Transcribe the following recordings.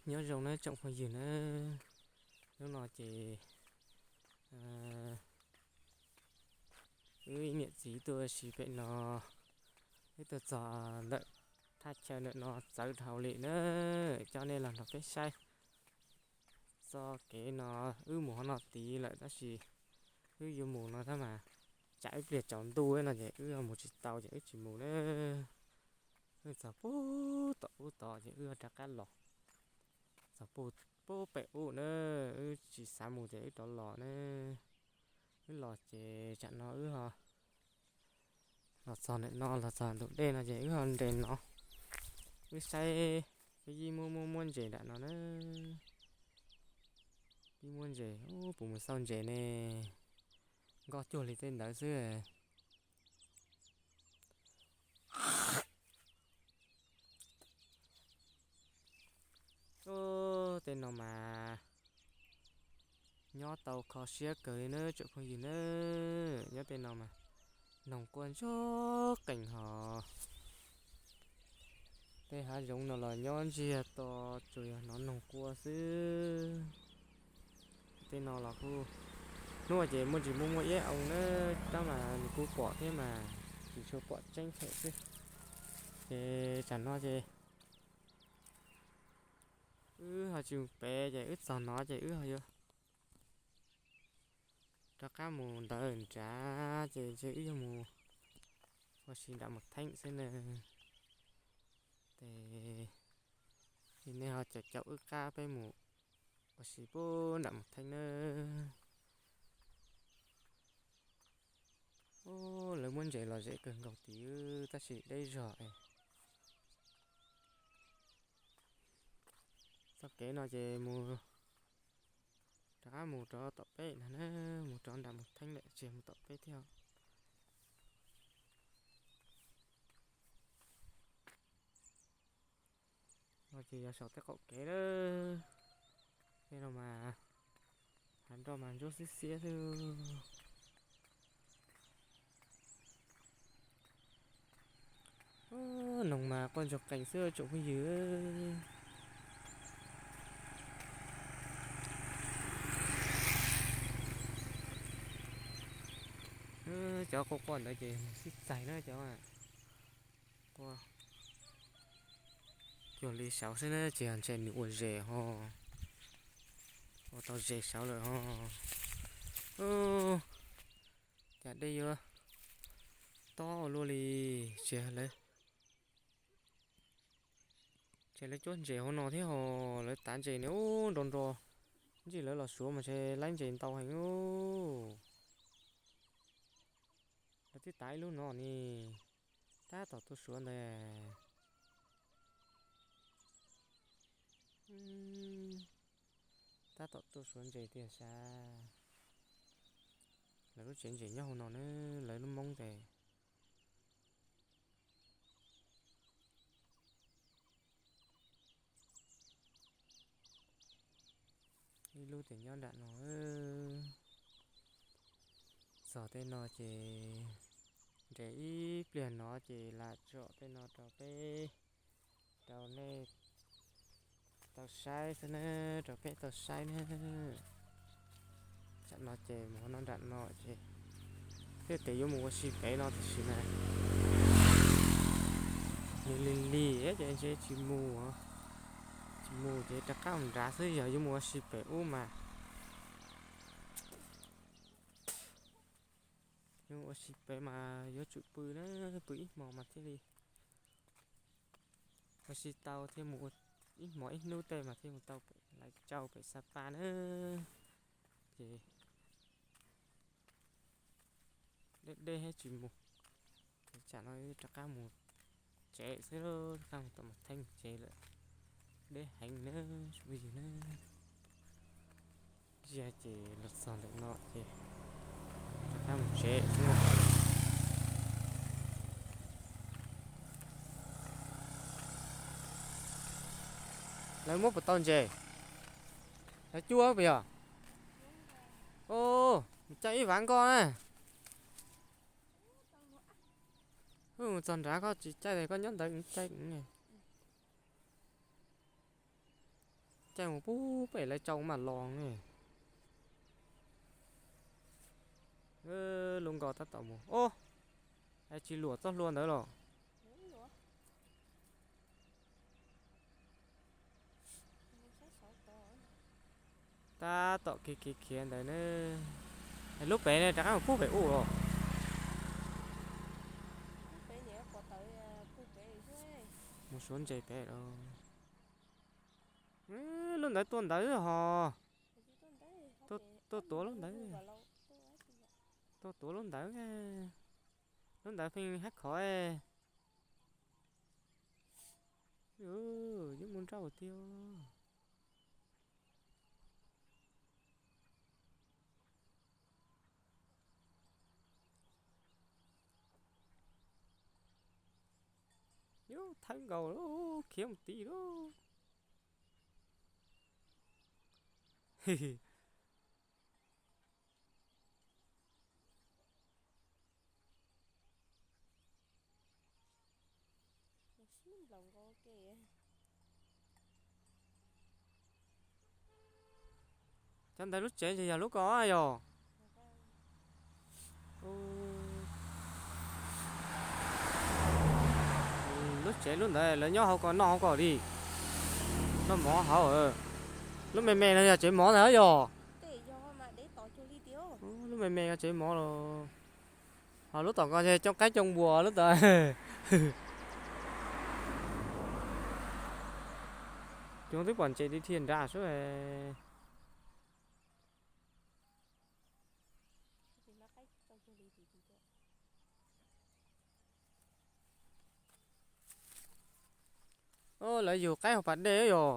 Nyob zoo nawb tsoom phooj ywg nawb. Hnub no ces wb niam txiv tuaj ua si pem no, wb tuaj txog ntawm thaj chaw ntawm no txawv dhau li na, coj nej los nrog peb saib. Txoj kev no wb mus hauv no tid lawm tab sis wb yuav mus no tab mas tsam ib pliag tsaus ntuj no ces wb mus tsis tau ces wb tsis mus na. Wb txog pub tom ub tod ces wb rov qab los. Txog pub pem ub na, wb tsis xav mus ces wb rov los na. Wb los ces tsam no wb ho los txog ntawm no, los txog ntug dej no ces wb ho nres no. Wb saib, wb yij muab muab muab ntses nram no na. Yij muab ntses, puas mus xauj ntses ne. Nkoj cuag li tej ntawd xwb. Ub, tej no mas nyob tau kho siab kawg li na tsoom phooj ywg na. Nyob tej no mas noog quaj ntsuag qees hos. Tej hav zoov no los nyob ntsiag to, tsuas yog hnov noog quaj xwb. Tej no los kuj, hnub no ces muaj ntsis muaj muaj iab oo na, tab mas nws kuj pom thiab mas tsis tshua pom tseeb phem xwb. Ces tsam no ces wb ho tsis mus pem ces wb txog no ces wb ho yuav rov qab mus ntawd nrad ces ntshe wb yuav mus ua si nram Mus Theeb xwb na. Ces nej ho caum caum wb qab peb mus ua si puag nram Mus Theeb nawb. Ub, lawv muab ntses los zem kawg nkaus tid tab sis deb zog es. Txoj kev no ces mus rov qab mus rov tom peb na, mus rov nram Mus Theeb lawm tsis mus tom peb thiab. No ces yog saum tej qaum kev lawm. Tej no mas hav nroj mas ntsuab xiab xiab xwb. Noog mas quaj ntsuag qees xwb tsoom phooj ywg. Cov quaj quaj ntawd ces mus sib txais na cov. Quaj cuag li saud xwb na, tsis yog ntshe nws ua zes ho, ua tau zes saud lawm ho. Cas dej yuav tob ua luaj li, tsis yog lawv, ces lawv cuab ntses hauv no thiab ho, lawv tav ntses ni ub nro nro, ntshe lawv los suav mas ntshe laib ntses ntau heev ub. Lawv twb tav ib lub no ni, tab tom tuaj suav ntawd. Tab tom tuaj suav ntses tiag sas. Lawv lub tsev ntses nyob hauv no na, lawv lub moob tes. Ib lub ces nyob nram no. Txog tej no ces nres ib pliag no ces lam tsom tej no rau peb, rau nej tau saib xwb na, rau peb tau saib na. Tsam no ces mus no nram no ces thiaj tias yuav mus ua si pem no tiam sis mas nws lig lig ces ntshe tsis mus, tsis mus ces rov qab mus nrad xwb, yog yuav mus ua si pem ub mas, yuav mus ua si pem mas yuav tsum pw na, pw ib hmo mas thiaj li ua si tau, thiaj mus ua ib hmo ib hnub tej mas thiaj mus tau pem Lais Tsau pem Xa Pa na. Ces deb deb thiab tsis mus. Ces tsam no rov qab mus tsev xwb, rov qab mus tom Mas Theeb tsev lawm. Deb heev na, tsoom phooj ywg na. Ntsia ces los txog ntawm no ces rov qab mus tsev xwb. Lawv muab puas tau ntses? Lawv cuab puas yog? Os, caij ib vav nkoj na. Wb mus txog nrad koj tsis caij, koj nyob ntawd caij. Caij mus pub pem Laiv Tsau mam los ne. Lub nkos tab tom mus. Ob, tsis luam txoj hlua ntawd los? Tab tom khiav khiav khiav ntawd ne. Lub pem ne rov qab mus pub pem ub los? Mus suav ntses pem los. Lub ntawd tuaj ntawd hos. Tuaj tuav lub ntawd. Tuaj tuav lub ntawd. Lub ntawd pheej hab khov. Yuav mus nrauj tiag. Yuav thawb nkaus lawm, khiav mus tid lawm. Cov ntawd lub tsev ces yog lub ko yog? Lub tsev lub ntawd lawv nyob hauv ko noj hauv ko li. Noj mov hauv. Lub me me no yog tsev mov ntag yog? Lub me me no tsev mov los. Ho lub tom ko coob qaib coob npua lub tom. Coob twb pom ntses dhia nrad sub. Lawv yug qaib hauv pas dej yog?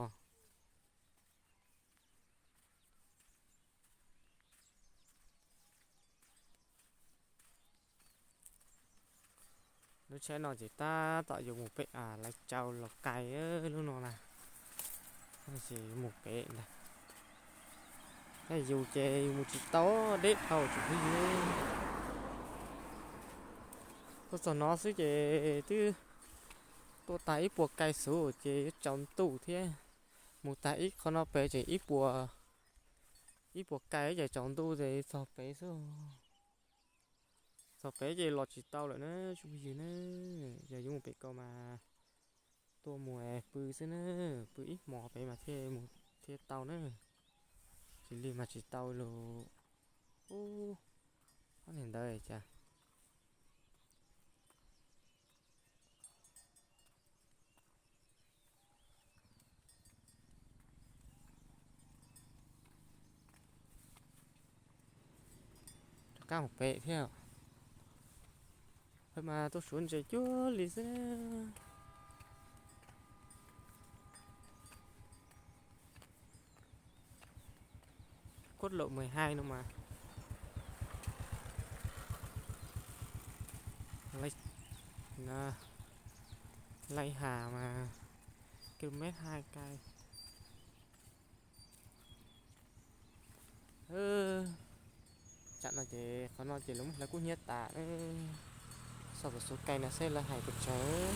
Lub tsheb no ces tab tom yuav mus pem Laiv Tsau Lauj Kaim lub no na. Ces mus pem ntag. Yus ces yus mus tsis tau, deb dhau tsis pub yus. Tuaj txog no xwb ces twb tuaj tag ib puas kai xub ces yuav tsaus ntuj thiab. Mus tag ib qho no pem ces ib puas, ib puas kai ces tsaus ntuj ces txog pem xwb. Txog pem ces los tsis tau lawm na tsoom phooj ywg na. Yog yuav mus pem ko mas tuaj mus pw xwb na, pw ib hmos pem mas thiaj mus thiaj tau na. Tsis li mas tsis tau lus. Ub, ob niag ntawd cas rov qab mus pem thiab. Peb mas tuaj suav ntses cuag li xwb. Quốc lộ mười hai no mas. Laj Hà mà, km hai cây. Tsam no ces qhov no ces lawv muab hlawv kub hnyiab tas. Xauj kom xub kai no seb lawv hais pes tsawg.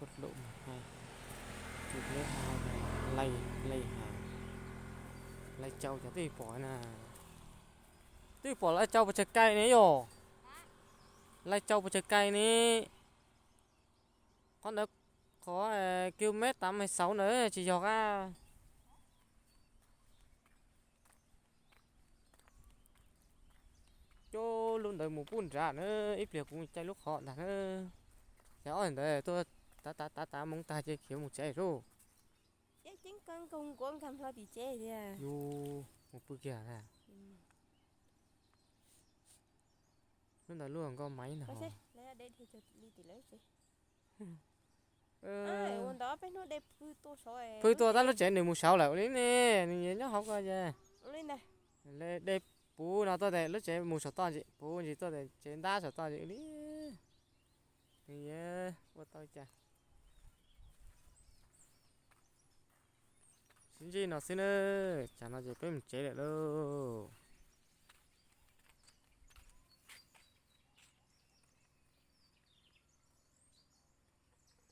Quốc lộ mười hai, km hai, Laj, Laj Hà, Laj Châu cov twb pom na. Twb pom Laj Châu pes tsawg kai ne yom? Laj Châu pes tsawg kai ne? Qhov ntawd, qhov km tám mươi sáu ntawd tsis yog a. Cov lub ntawd mus pub nrad na, ib pliag kuv caij lub qhov ntag na. Ces ob ntawd tuaj tav tav tav tav moo tag ces khiav mus tsev lauj. Yus mus pw kiag na. Lub ntawd lub nkauj maiv ntag. Ua ntawd peb hnub dej pw tuaj saud, pw tuaj tab lub tsev nws mus saud lawm ua li ne, nws nyob hauv ko ces. Dej puv no tuaj tes lub tsev mus saum toj ntsis, puv ntsis tuaj tes tsev ntab saum toj ntsis ua li. Nws ua tau cas. Sib ntsib no xwb na, tsam no ces peb mus tsev lawm lauj.